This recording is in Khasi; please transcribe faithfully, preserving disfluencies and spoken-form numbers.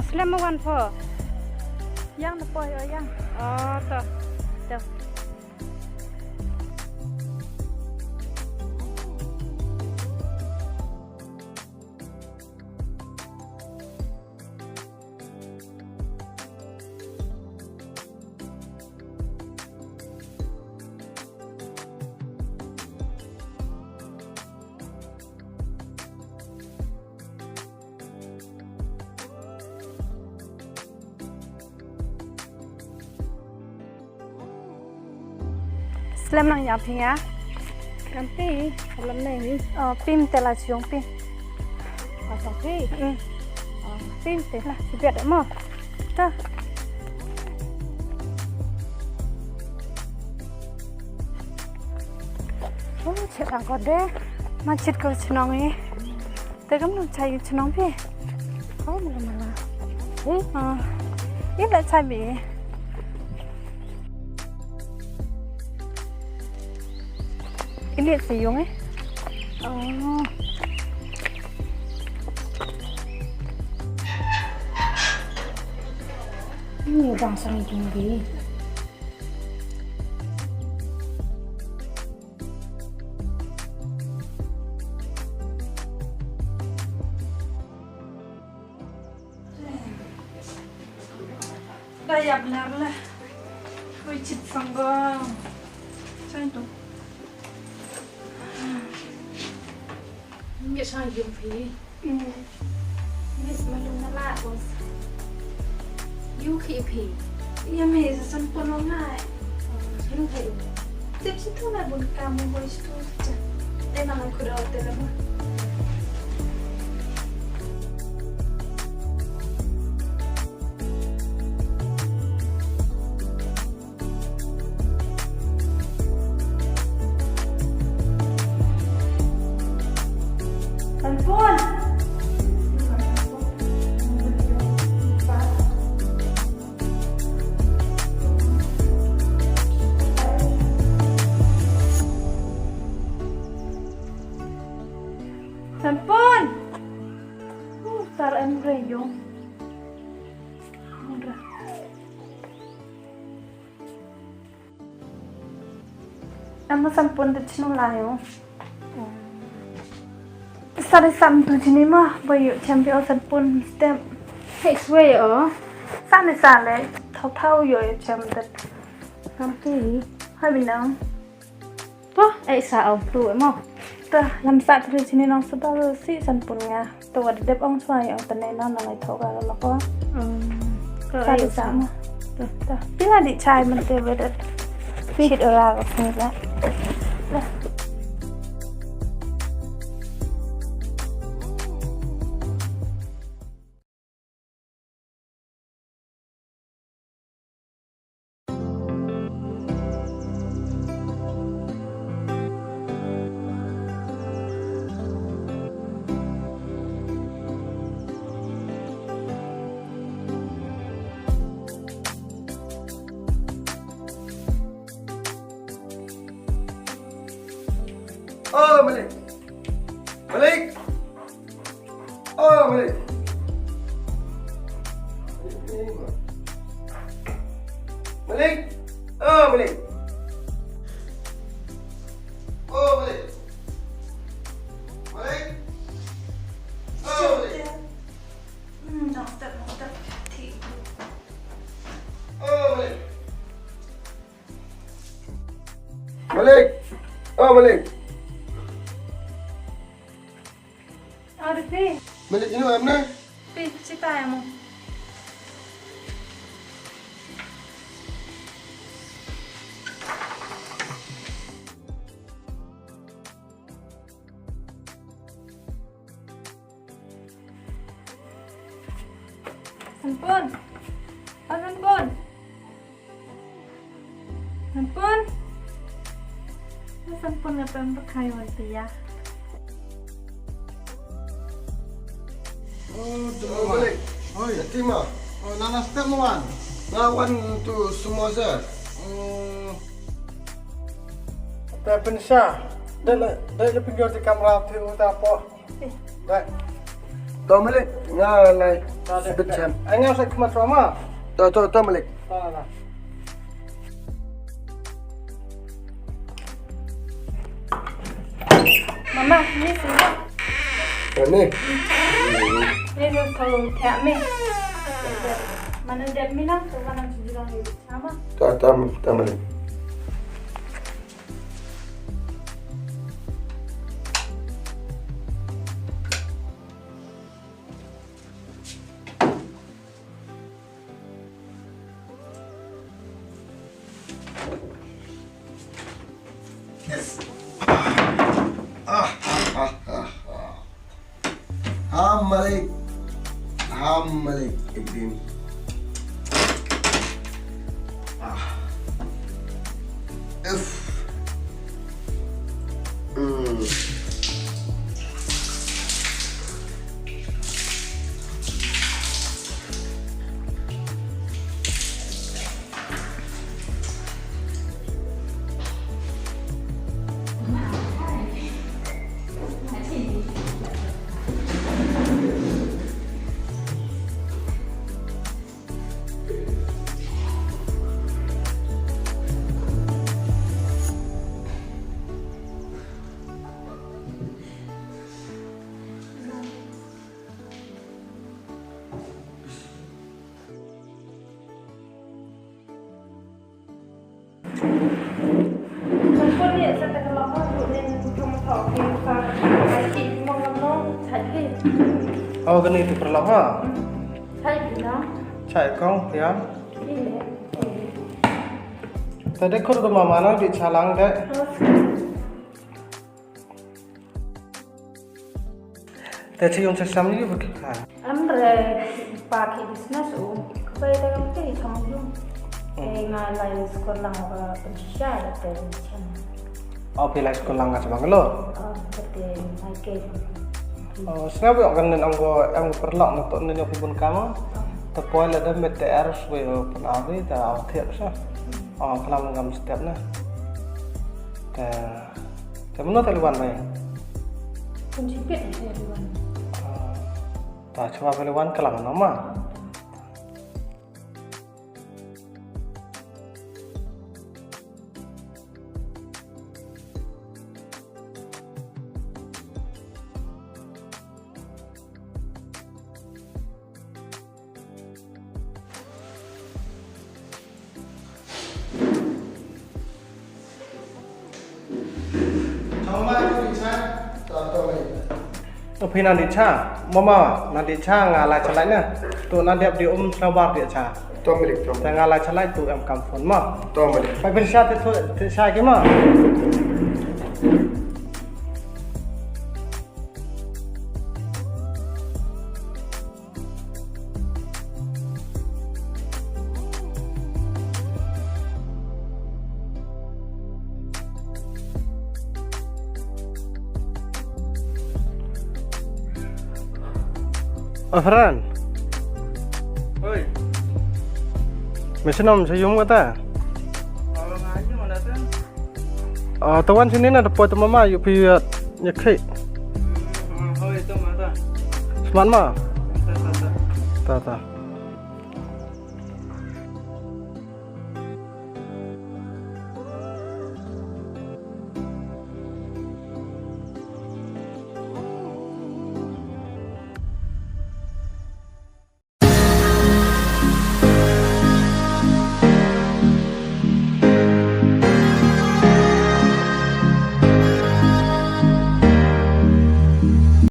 Slem ma wan pho. Yang na poi o yang. Oh, to. To. Slem nang ïa phi nga. Kan ti, slem nang ni. Oh, pim te la chiong pi. Asal ti. Hmm. Oh, pim te la, si biat mo. Ta. Oh, chet ang ko de. Ma chet ko chnong i. Te kam nang chai chnong phi. Oh, mala mala. Eh? Ah. Ini chai bi. Ini si yung eh. Oh. Ini bang sang yung bi. Da ïap lar la. Koi chit sang ba. Chai tu. Ngi chang yum phi. Mm. Miss Malung na la bos. Yu khi phi. Ïa me sa san pon lo ngai. Yu khi. Tip si tu na bun kamu boy si tu. Te na la kudo te la ma. Telepon. Telepon. Uh, tar em reyong. Mudra. Em san pun de chnu la yo. Sari san tu chini ma ba yo chem bi o san pun step. Hey swe o. San ni san le thau thau yo yo chem de. Kam ti. Hai binang. To, eh sa au tu mo. To, lam sa tu chini nong sa da si san pun nga. To wa dep ong swa ïa ong tane na na lai tho ka la ko. Hmm. Sa di sa ma. To. To. Pila di chai man te wedet. Chit ora ka pun la. Oh, Malik. Malik. Oh, Malik. Malik. Oh, Malik. Oh, Malik. Malik. Oh, Malik. Hmm, downstep, downstep. Oh, Malik. Malik. Oh, Malik. Ada pi. Malik, ino em ne? Pi, sita em. Sanpun. Oh, Sanpun. Sanpun. Sanpun, nga pynpaw kai wan pia. Oh, tu balik. Oi. Tima. Oh, nana step mo wan. Nga wan tu samosa. Oh. Te pynsa. Dai la, dai la pynjor ti kamra ti u ta po. Dai. To Malik, nga lai. Bit chan. Ai nga sa khmat sama. To, to, to Malik. To, to. Mama, ni sini. Ni. Ni tu thau thiah mi. Mana dep mi na, tu mana jilang ni sama. To, to, to Malik. Ah, ah, ah, ah, ah. Ham Malik. Ham Malik ek din. Ah. Uff. Hmm. Oh, kane tu paralok ha. Chai kong, ya. Tadi kur tu mama nang di chalang deh. Te chi yung sa sam yu ba ki khan. Am re pa ki business u. Ka bai da kam te chong yung. Te nga lai skor lang ka pensisa da te chen. Oh, phi lai skor lang ka chabang lo. Oh, te mai ke. Oh, sna ba kan nen ang go ang paralok na to nen yo phi bun kama. Te poi la da met te er swe pan avi ta au thiap sa. Oh, kalam ngam step na. Te Te mano te liwan mai? Kun sipit te liwan. Ah. Ta chwa pe liwan kalam no ma. Phi nan di cha, mama, nan di cha nga lai chalai na. Tu nan dep di um sabar di cha. To Malik, to. Te nga lai chalai tu em kam phone ma. To Malik. Pai phi cha te tu te cha ki ma. Afran. Oi. Me shnong sa yung kata. Tawan sini na depoy tu mama yu pi ya ya kai. Sman ma. Ta ta.